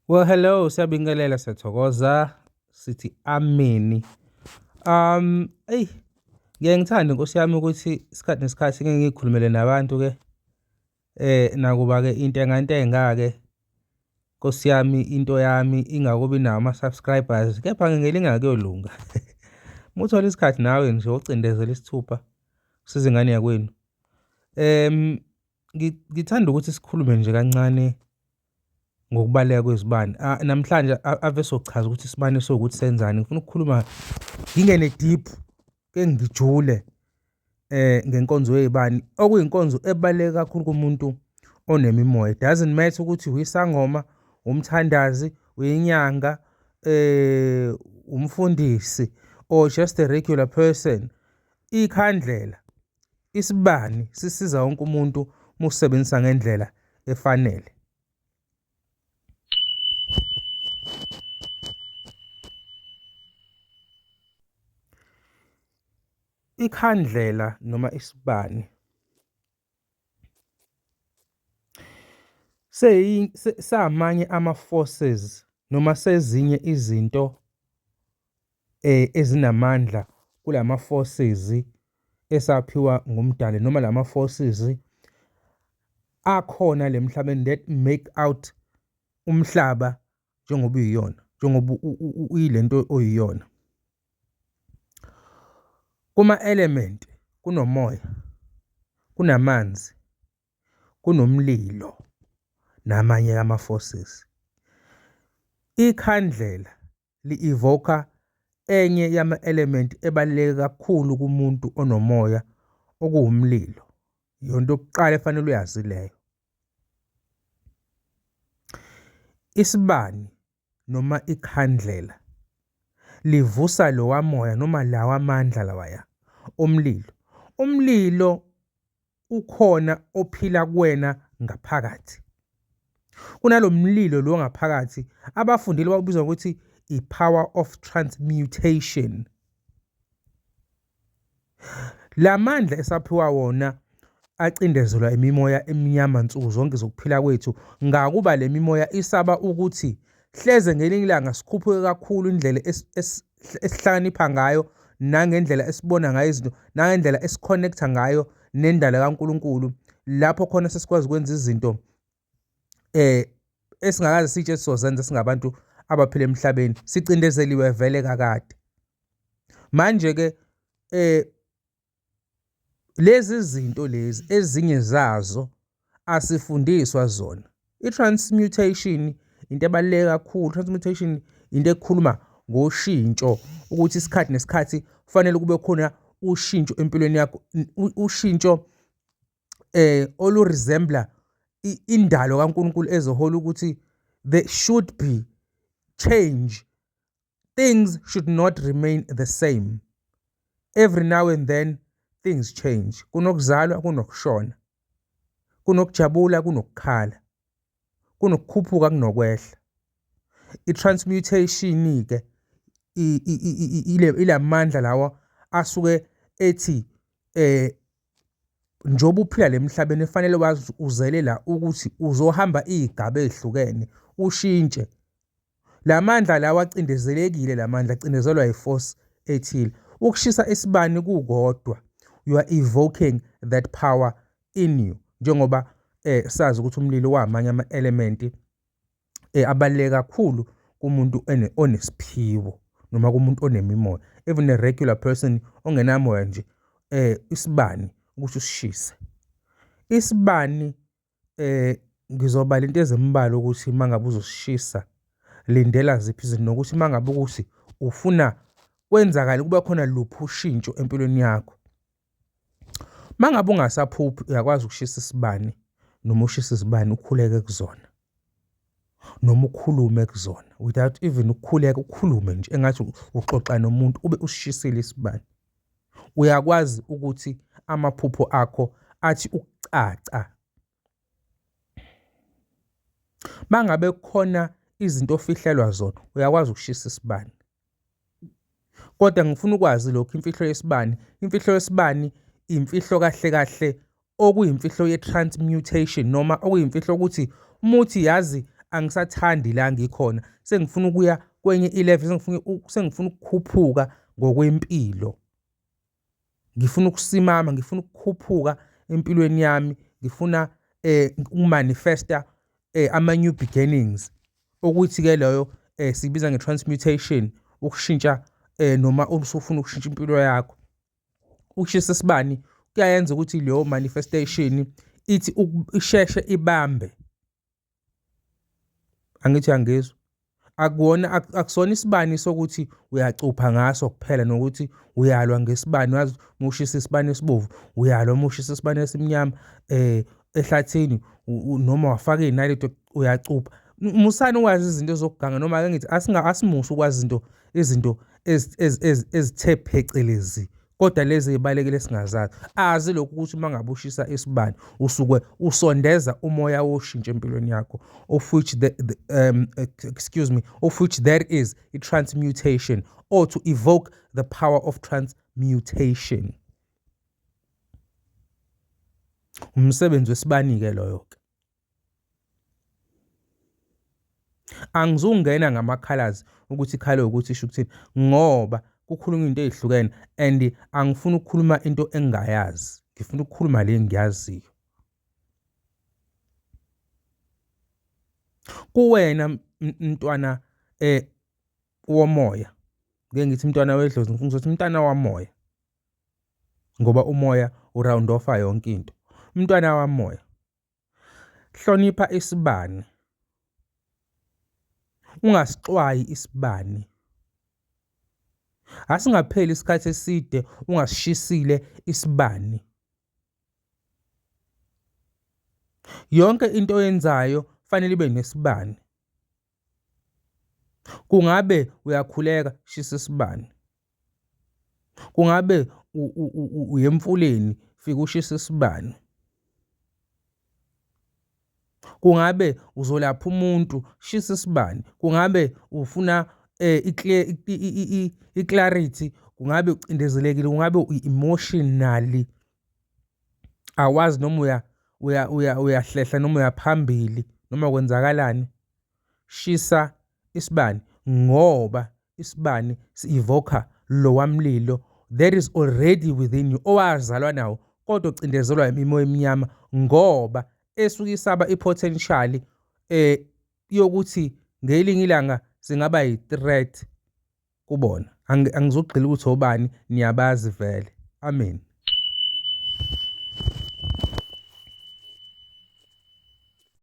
Well, hello, siyabingelela, siyathokoza, sithi ameni. Eyi, ngiye ngithande Nkosi yami ukuthi isikhathi nesikhathi ngeke ngikhulumele nabantu ke nakuba ke intengantenga ke Nkosi yami into yami ingakubi nawo ama-subscribers kepha ngelinga kuyolunga. Uma uthola isikhathi nawe nje ucindezela isithupha usize ingane yakwenu. Ngithanda ukuthi sikhulume nje kancane ngokubaluleka kwezibani. Namhlanje ave sochaza ukuthi isibani esiwukuthi senzani. Ngifuna ukukhuluma ngingene deep, ke ngijule ngenkonzo yey'bani okuyinkonzo ebaluleke kakhulu kumuntu onemimoya. It doesn't matter ukuthi uyisangoma, umthandazi, uyinyanga, umfundisi or just a regular person. Ikhandlela, isibani sisiza wonke umuntu uma usebenzisa ngendlela efanele. Ikhandlela noma isibani samanye ama-forces noma sezinye izinto ezinamandla kulama forces esaphiwa nguMdali noma lama forces akhona lemhlabeni that make out umhlaba njengoba uyiyona, njengoba uyilento oyiyona. Kuma-element kunomoya, kunamanzi, kunomlilo namanye ama-forces. Ikhandlela li-evoke-a enye yama-element ebaluleke kakhulu kumuntu onomoya okuwumlilo. Iyona yokuqala efanele uyazi leyo. Isibani noma ikhandlela livusa lowa moya noma lawa mandla lawaya omlilo. Umlilo ukhona ophila kuwena ngaphakathi. Kunalo mlilo lo ngaphakathi abafundile bawubiza ngokuthi i-power of transmutation. La mandla esaphiwa wona acindezelwa imimoya emnyama nsuku zonke zokuphila kwethu, ngakuba le mimoya isaba ukuthi hleze ngelinye ilanga sikhuphuke kakhulu indlela esihlakanipha ngayo nangendlela esibona ngayo izinto nangendlela esi-connect-a ngayo nendalo kaNkulunkulu, lapho khona sesikwazi ukwenza izinto esingakaze sitshe sizozenza singabantu abaphila emhlabeni, sicindezeliwe vele kakade. Manje-ke lezi zinto lezi ezinye zazo asifundiswa zona. I-transmutation into ebaluleke kakhulu. Transmutation into ekhuluma ngoshintsho ukuthi isikhathi nesikhathi kufanele kube khona ushintsho empilweni yakho, ushintsho olu-resemble-a indalo kaNkulunkulu ezohola ukuthi there should be change. Things should not remain the same. Every now and then things change. Kunokuzalwa, kunokushona. Kunokujabula, kunokukhala. Kunokukhuphuka, kunokwehla. I-transmutation-ke ilamandla lawa asuke ethi njengoba uphila la emhlabeni kufanele wazi uzele la ukuthi uzohamba iy'gaba ey'hlukene ushintshe. La mandla lawa acindezelekile, la mandla acindezelwa i-force ethile. Ukushisa isibani kukodwa, you are evoking that power in you. Njengoba sazi ukuthi umlilo wamanye ama-element abaluleke kakhulu kumuntu onesiphiwo noma kumuntu onemimoya. Even a regular person ongenamoya nje, isibani ukuthi usishise. Isibani ngizobala into ezimbalwa ukuthi uma ngabe uzosishisa lindela ziphi izinto nokuthi uma ngabe ukuthi ufuna kwenzakale kube khona luphi ushintsho empilweni yakho. Uma ngabe ungasaphuphi uyakwazi ukushisa isibani noma ushise izibani ukhuleke kuzona noma ukhulume kuzona without even ukukhuleka, ukhulume nje engathi uxoxa nomuntu ube usishisile isibani. Uyakwazi ukuthi amaphupho akho athi ukucaca. Uma ngabe kukhona izinto ofihlelwa zona uyakwazi ukushisa isibani. Kodwa ngifuna ukwazi lokhu, imfihlo yesibani. Imfihlo yesibani imfihlo kahle kahle okuyimfihlo ye-transmutation noma okuyimfihlo ukuthi uma uthi yazi angisathandi la ngikhona, sengifuna ukuya kwenye i-level, sengifuna ukukhuphuka ngokwempilo. Ngifuna ukusimama, ngifuna ukukhuphuka empilweni yami, ngifuna ukumanifesta ama-new beginnings. Okuthi-ke leyo siyibiza nge-transmutation, ukushintsha noma usufuna ukushintsha impilo yakho. Ukushisa isibani kuyayenza ukuthi leyo manifestation ithi isheshe ibambe. Angithi uyangizwa? Akuwona akusona isibani sokuthi uyacupha ngaso kuphela nokuthi uyalwa ngesibani wazi uma ushisa isibani esibovu uyalwa uma ushisa isibani esimnyama ehlathini noma wafaka iy'naliti uyacupha. Musani ukwazi izinto zokuganga noma ake ngithi asimusa ukwazi izinto izinto ezithe phecelezi kodwa lezi ey'balekile singazazi. Azi lokhu ukuthi uma ngabe ushisa isibani usuke usondeza umoya woshintsho empilweni yakho of which the excuse me of which there is i-transmutation or to evoke the power of transmutation. Umsebenzi wesibani-ke loyo-ke. Angizungena ngama-colours ukuthi i-colour ewukuthi isho ukuthini ngoba kukhulunywa into ey'hlukene and angifuni ukukhuluma into engingayazi, ngifuna ukukhuluma le engiyaziyo. Kuwena mntwana womoya, ngeke ngithi mntwana wedlozi ngifuna ukuthi mntwana wamoya ngoba umoya u-round off-a yonke into. Mntwana wamoya, Hlonipha isibani. Ungasixwayi isibani. Asingapheli isikhathi eside ungasishisile isibani. Yonke into oyenzayo fanele ibe nesibani. Kungabe uyakhuleka, shisa isibani. Kungabe uya emfuleni, fika ushise isibani. Kungabe uzolapha umuntu, shisa isibani. Kungabe ufuna i-clarity, kungabe ucindezelekile, kungabe u-emotionally awazi noma uyahlehla noma uyaphambili noma kwenzakalani, shisa isibani ngoba isibani si-evoke-a lowa mlilo that is already within you owazalwa nawo kodwa ucindezelwa imimoya eminyama ngoba esuke isaba i-potential yokuthi ngelinye ilanga singaba yi-threat kubona. Angizogxila ukuthi obani niyabazi vele. Amen.